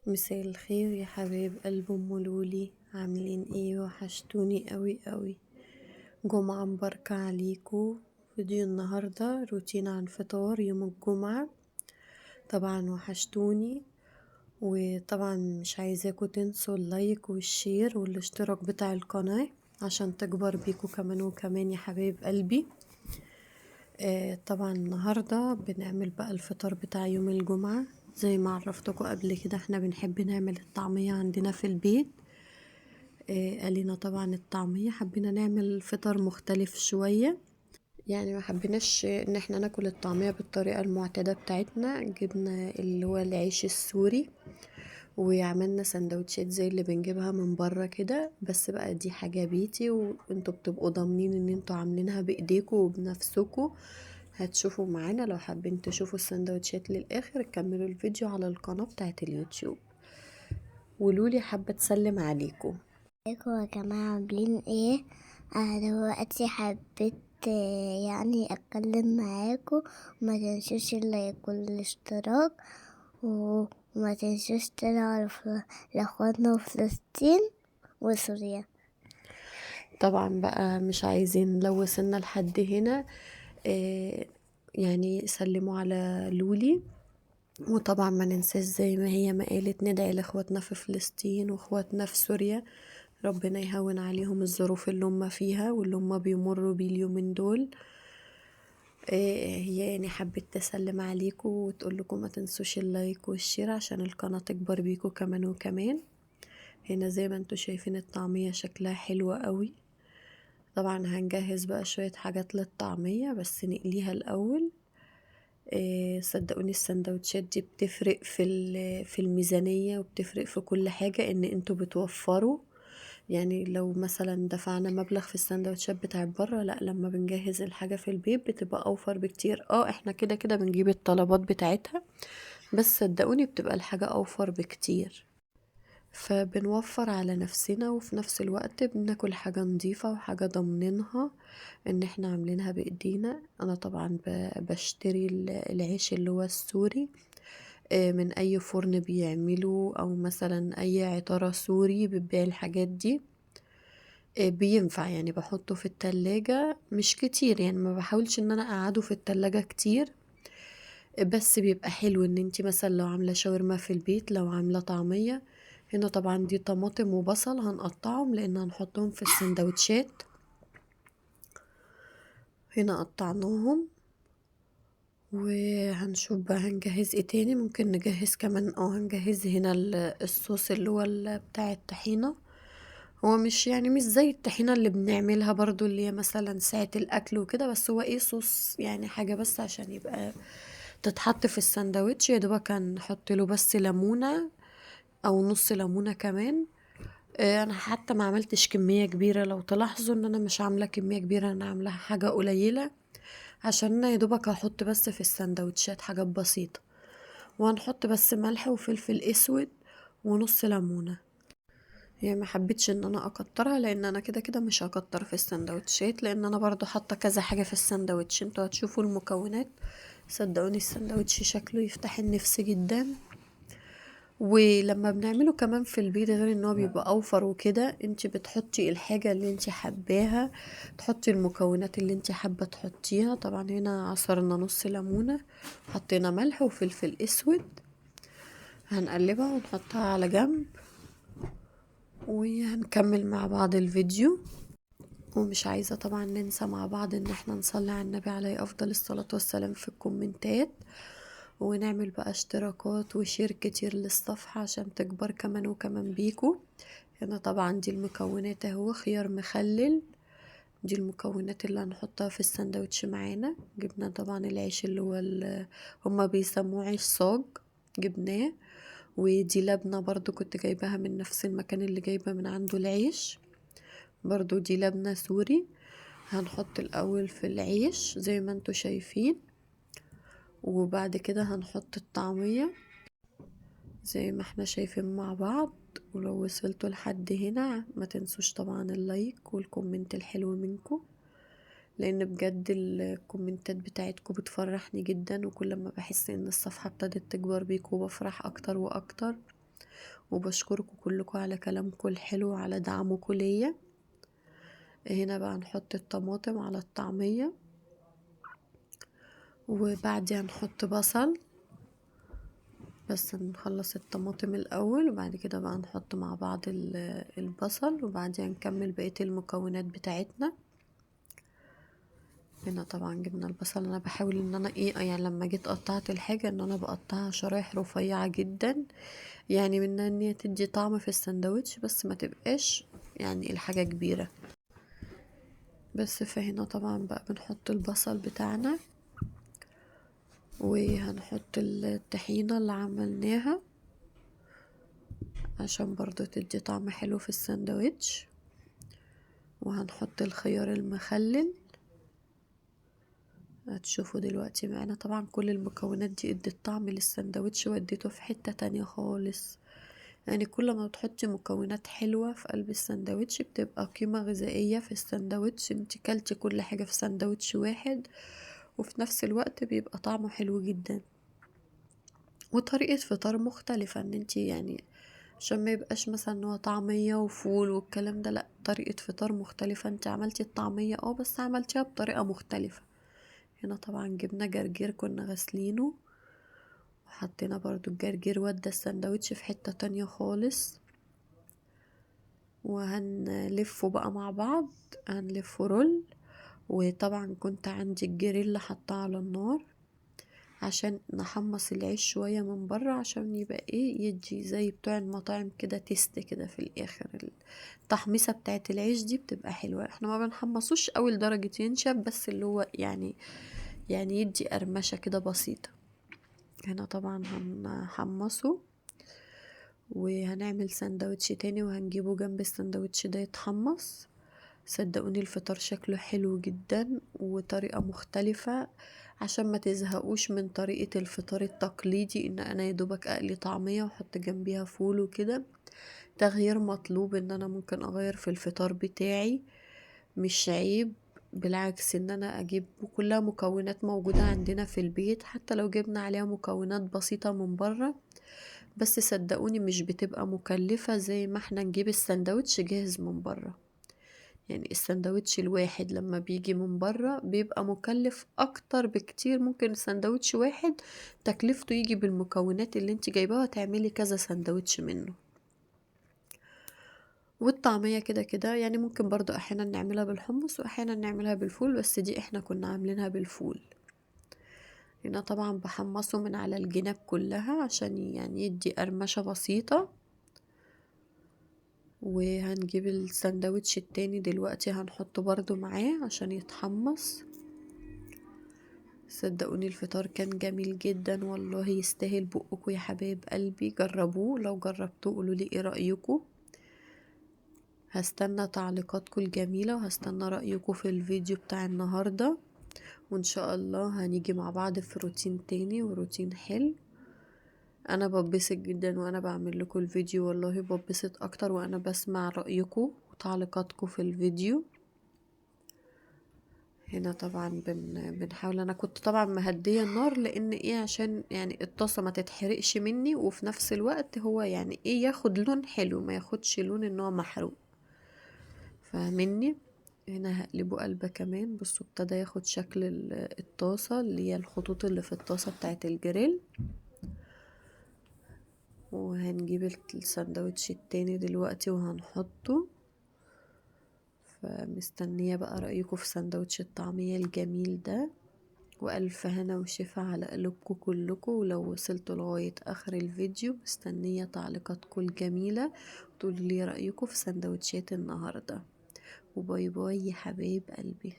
مساء الخير يا حبايب قلب ام لولي، عاملين ايه؟ وحشتوني قوي قوي. جمعة مباركة عليكم. فيديو النهاردة روتين عن فطار يوم الجمعة. طبعا وحشتوني، وطبعا مش عايزاكم تنسوا ال like وال share والاشتراك بتاع القناة عشان تكبر بيكم كمان وكمان يا حبايب قلبي. طبعا النهاردة بنعمل بقى الفطار بتاع يوم الجمعة. زي ما عرفتكم قبل كده احنا بنحب نعمل الطعمية عندنا في البيت. قالينا طبعا الطعمية، حبينا نعمل فطار مختلف شوية، يعني ما حبيناش ان احنا ناكل الطعمية بالطريقة المعتادة بتاعتنا. جبنا اللي هو العيش السوري وعملنا سندوتشات زي اللي بنجيبها من بره كده، بس بقى دي حاجة بيتي وانتوا بتبقوا ضامنين ان انتوا عاملينها بايديكوا وبنفسكوا. هتشوفوا معانا، لو حابين تشوفوا السندوتشات للاخر كملوا الفيديو على القناة بتاعت اليوتيوب. ولولي حابة تسلم عليكم. ازيكم يا جماعة، عاملين ايه؟ انا دلوقتي حبيت اتكلم معاكم. وما تنسوش ال like والاشتراك، وما تنسوش تدعوا لاخواتنا في فلسطين وسوريا. طبعا بقى مش عايزين لو وصلنا لحد هنا، سلموا على لولي. وطبعا ما ننساش زي ما هي ما قالت ندعي لاخواتنا في فلسطين واخواتنا في سوريا، ربنا يهون عليهم الظروف اللي هم فيها واللي هم بيمروا بيه اليومين دول. هي حبت تسلم عليكم وتقول لكم ما تنسوش ال like وال share عشان القناة تكبر بيكم كمان وكمان. هنا زي ما انتم شايفين الطعمية شكلها حلو قوي. طبعا هنجهز بقى شوية حاجات للطعمية بس نقليها الأول. صدقوني السندوتشات دي بتفرق في الميزانية وبتفرق في كل حاجة، ان انتوا بتوفروا. لو مثلا دفعنا مبلغ في السندوتشات بتاعت بره، لا لما بنجهز الحاجة في البيت بتبقى اوفر بكتير. احنا كده كده بنجيب الطلبات بتاعتها، بس صدقوني بتبقى الحاجة اوفر بكتير، فبنوفر على نفسنا وفي نفس الوقت بناكل حاجة نظيفة وحاجة ضامنينها ان احنا عاملينها بايدينا. انا طبعا بشتري العيش اللي هو السوري، من اي فرن بيعمله، او مثلا اي عطارة سوري بتبيع الحاجات دي. بينفع، بحطه في التلاجة مش كتير، ما بحاولش ان انا اقعده في التلاجة كتير، بس بيبقى حلو ان انتي مثلا لو عاملة شاورما في البيت، لو عاملة طعمية. هنا طبعا دي طماطم وبصل هنقطعهم لان هنحطهم في السندوتشات. هنا قطعناهم وهنشوف بقى هنجهز ايه تاني. ممكن نجهز كمان، هنجهز هنا الصوص اللي هو بتاع الطحينة. هو مش زي الطحينة اللي بنعملها برضو اللي هي مثلا ساعة الاكل وكده، بس هو ايه صوص، حاجة بس عشان يبقى تتحط في السندوتش. يا دوبك هنحط له بس ليمونة او نص ليمونة كمان. انا حتى ما عملتش كمية كبيرة، لو تلاحظوا ان انا مش عاملة كمية كبيرة، انا عاملاها حاجة قليلة عشان انا يا دوبك هحط بس في السندوتشات حاجات بسيطة. وهنحط بس ملح وفلفل اسود ونص ليمونة. ما حبيتش ان انا اكترها لان انا كده كده مش هكتر في السندوتشات، لان انا برضو حاطه كذا حاجه في السندوتش. انتوا هتشوفوا المكونات، صدقوني السندوتش شكله يفتح النفس جدا. ولما بنعمله كمان في البيت غير ان هو بيبقى اوفر وكده، انت بتحطي الحاجه اللي انت حباها، تحطي المكونات اللي انت حابه تحطيها. طبعا هنا عصرنا نص ليمونه، حطينا ملح وفلفل اسود، هنقلبها ونحطها على جنب وهنكمل مع بعض الفيديو. ومش عايزة طبعا ننسى مع بعض ان احنا نصلي على النبي عليه افضل الصلاة والسلام في الكومنتات، ونعمل بقى اشتراكات و share كتير للصفحة عشان تكبر كمان وكمان بيكو. هنا طبعا دي المكونات اهو، خيار مخلل، دي المكونات اللي هنحطها في السندوتش معانا. جبنا طبعا العيش اللي هو هما بيسموه عيش صاج، جبناه. ودي لبنة برضو كنت جايباها من نفس المكان اللي جايبة من عنده العيش، برضو دي لبنة سوري. هنحط الأول في العيش زي ما انتوا شايفين، وبعد كده هنحط الطعمية زي ما احنا شايفين مع بعض. ولو وصلتوا لحد هنا ما تنسوش طبعا ال like وال comment الحلو منكم، لان بجد الكومنتات بتاعتكم بتفرحني جدا، وكل ما بحس ان الصفحة ابتدت تكبر بيكم بفرح اكتر واكتر. وبشكركم كلكم على كلامكم الحلو وعلى دعمكم ليا. هنا بقى نحط الطماطم على الطعمية، وبعديها نحط بصل، بس نخلص الطماطم الاول، وبعد كده بقى نحط مع بعض البصل، وبعديها نكمل بقية المكونات بتاعتنا. هنا طبعا جبنا البصل، انا بحاول ان انا ايه يعني لما جيت قطعت الحاجة ان انا بقطعها شرايح رفيعة جدا، يعني منها ان هي تدي طعم في السندوتش بس ما تبقاش يعني الحاجة كبيرة بس. فهنا طبعا بقى بنحط البصل بتاعنا، وهنحط الطحينة اللي عملناها عشان برضو تدي طعم حلو في السندوتش، وهنحط الخيار المخلل هتشوفوا دلوقتي معانا. طبعا كل المكونات دي ادت طعم للسندوتش وديته في حتة تانية خالص، يعني كل ما بتحطي مكونات حلوة في قلب السندوتش بتبقى قيمة غذائية في السندوتش، انت كلتي كل حاجة في سندوتش واحد، وفي نفس الوقت بيبقى طعمه حلو جدا. وطريقة فطار مختلفة، ان انت يعني عشان ما يبقاش مثلا ان هو طعمية وفول والكلام ده، لا طريقة فطار مختلفة، انت عملتي الطعمية بس عملتيها بطريقة مختلفة. هنا طبعا جبنا جرجير كنا غاسلينه، وحطينا برضو الجرجير، ودى السندوتش في حتة تانية خالص. وهنلفه بقى مع بعض، هنلفه roll. وطبعا كنت عندي الجريل حطاه على النار عشان نحمص العيش شوية من بره، عشان يبقى ايه يدي زي بتوع المطاعم كده taste كده في الاخر. التحميصة بتاعت العيش دي بتبقى حلوة، احنا ما بنحمصوش قوي لدرجة ينشف، بس اللي هو يعني يدي قرمشة كده بسيطة. هنا طبعا هنحمصه وهنعمل سندوتش تاني، وهنجيبه جنب السندوتش ده يتحمص. صدقوني الفطار شكله حلو جدا وطريقة مختلفة، عشان ما تزهقوش من طريقة الفطار التقليدي ان انا يدوبك اقلي طعمية واحط جنبيها فول وكده. تغيير مطلوب، ان انا ممكن اغير في الفطار بتاعي، مش عيب، بالعكس ان انا اجيب كلها مكونات موجودة عندنا في البيت، حتى لو جبنا عليها مكونات بسيطة من بره، بس صدقوني مش بتبقى مكلفة زي ما احنا نجيب السندوتش جاهز من بره. يعني السندوتش الواحد لما بيجي من بره بيبقى مكلف اكتر بكتير، ممكن سندوتش واحد تكلفته يجي بالمكونات اللي انت جايباها وتعملي كذا سندوتش منه. والطعمية كده كده يعني ممكن برضو احيانا نعملها بالحمص واحيانا نعملها بالفول، بس دي احنا كنا عاملينها بالفول. هنا طبعا بحمصه من على الجناب كلها عشان يعني يدي قرمشة بسيطة. وهنجيب السندوتش التاني دلوقتي هنحطه برضو معاه عشان يتحمص. صدقوني الفطار كان جميل جدا والله، يستاهل بقكم يا حبايب قلبي، جربوه، لو جربتوه قولولي ايه رأيكم. هستنى تعليقاتكم الجميلة وهستنى رأيكم في الفيديو بتاع النهاردة، وان شاء الله هنيجي مع بعض في روتين تاني وروتين حلو. انا ببسط جدا وانا بعمل لكم الفيديو، والله ببسط اكتر وانا بسمع رأيكم وتعليقاتكم في الفيديو. هنا طبعا بنحاول، انا كنت طبعا مهدية النار لان ايه، عشان يعني الطاسة ما تتحرقش مني، وفي نفس الوقت هو يعني ايه ياخد لون حلو، ما ياخدش لون ان هو محروق، فاهميني. هنا هقلبه قلبة كمان، بصوا ابتدى ياخد شكل الطاسة اللي هي الخطوط اللي في الطاسة بتاعت الجريل. وهنجيب السندوتش التاني دلوقتي وهنحطه. فمستنية بقى رأيكم في سندوتش الطعمية الجميل ده، وألف هنا وشفا على قلوبكم كلكم. ولو وصلتوا لغاية آخر الفيديو مستنية تعليقاتكم الجميلة وتقولوا لي رأيكم في سندوتشات النهاردة. وباي باي يا حبايب قلبي.